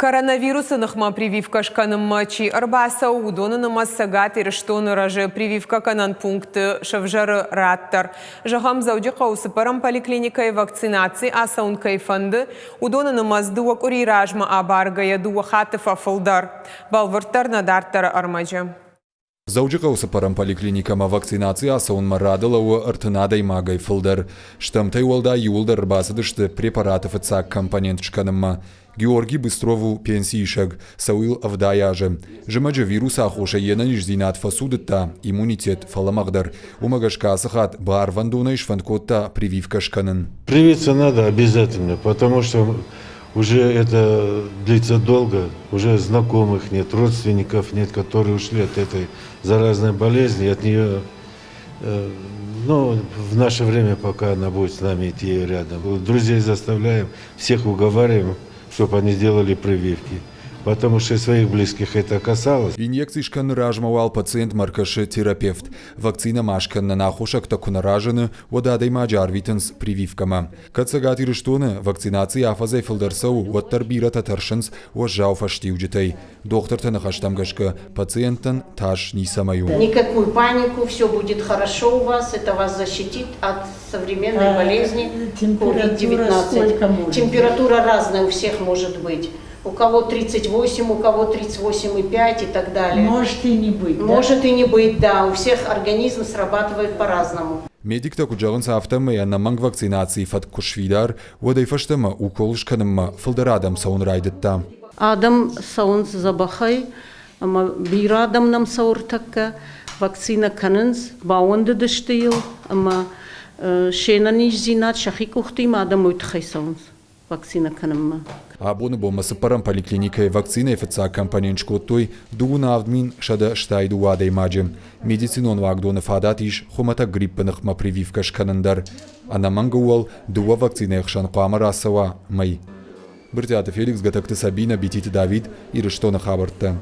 Коронавирусы ныхмӕ прививкӕ скӕнынмӕ чи ӕрбацӕуы, уыдоны нымӕц Цӕгат Ирыстоны рӕзы. Прививкӕкӕнӕн пункты сӕвзӕры рад дӕр. Зӕгъӕм, Дзӕуджыхъӕуы цыппӕрӕм поликлиникӕйы вакцинаци ацӕуын кӕй фӕнды, уыдоны нымӕц дыууӕ къуырийы размӕ абаргӕйӕ дыууӕ хатты фӕфылдӕр. Бӕлвырддӕр нӕ дарддӕры ӕрмӕджы. Дзӕуджыхъӕуы цыппӕрӕм поликлиникӕмӕ вакцинаци ацӕуынмӕ рады лӕууы 30 адӕймагӕй фылдӕр. Стӕмтӕй уӕлдай иууылдӕр ӕрбацыдысты препараты фыццаг компонент скӕнынмӕ. Георгий Быстров у пенсиисӕг, цӕуы йыл 70 азы. Зымӕджы вирусы аххосӕй йе нӕниздзинад фӕцудыдта, иммунитет фӕлӕмӕгъдӕр. Уымӕ гӕсгӕ ацы хатт барвӕндонӕй сфӕнд кодта прививкӕ скӕнын. Привиться надо обязательно, потому что Уже это длится долго, уже знакомых нет, родственников нет, которые ушли от этой заразной болезни, от нее, ну, в наше время пока она будет с нами идти рядом. Друзей заставляем, всех уговариваем, чтобы они сделали прививки. Потому что своих близких это касалось. Инъекци скӕныны размӕ уал пациентмӕ ӕркӕсы терапевт. Вакцинӕ ма скӕнынӕн аххосӕгтӕ куы нӕ разыны, уӕд адӕймаджы арвитынц прививкӕмӕ. Кӕд Цӕгат Ирыстоны вакцинаци афӕдзӕй фылдӕр цӕуы, уӕддӕр бирӕтӕ тӕрсынц уӕззау фӕстиуджытӕй. Дохтырты ныхӕстӕм гӕсгӕ, пациенттӕн тас ницӕмӕй у. Никакую панику, все будет хорошо у вас, это вас защитит от современной болезни COVID-19. Температура разная у всех может быть. У кого 38, у кого 38,5 и так далее. Может и не быть. Да? Может и не быть, да. У всех организм срабатывает по-разному. Медиктӕ куыд зӕгъынц, афтӕмӕй ӕнӕмӕнг вакцинацийы фӕтк куы сфидар, уӕдӕй фӕстӕмӕ укол скӕнынмӕ фылдӕр адӕм цӕуын райдыдта. Адӕм цӕуынц дзӕбӕхӕй ӕмӕ бирӕ адӕм нӕм цӕуы ӕртӕккӕ. Вакцинӕ кӕнынц, баууӕндыдысты йыл ӕмӕ се нӕниздзинад сӕхи къухтимӕ адӕм уый тыххӕй цӕуынц. вакцинӕ кӕнынмӕ. Абоны бонмӕ цыппӕрӕм поликлиникӕйы вакцинӕйы фыццаг компонент скодтой 27 162 адӕймаджы. Медицинон уагдоны фадат ис хуымӕтӕг гриппы ныхмӕ прививкӕ скӕнын дӕр. Ӕнӕмӕнг ууыл дыууӕ вакцинӕйы хсӕн хъуамӕ рацӕуа мӕй. Брытъиаты Феликс, Гӕтӕгты Сабинӕ, Бититы Давид, Ирыстоны хабӕрттӕ.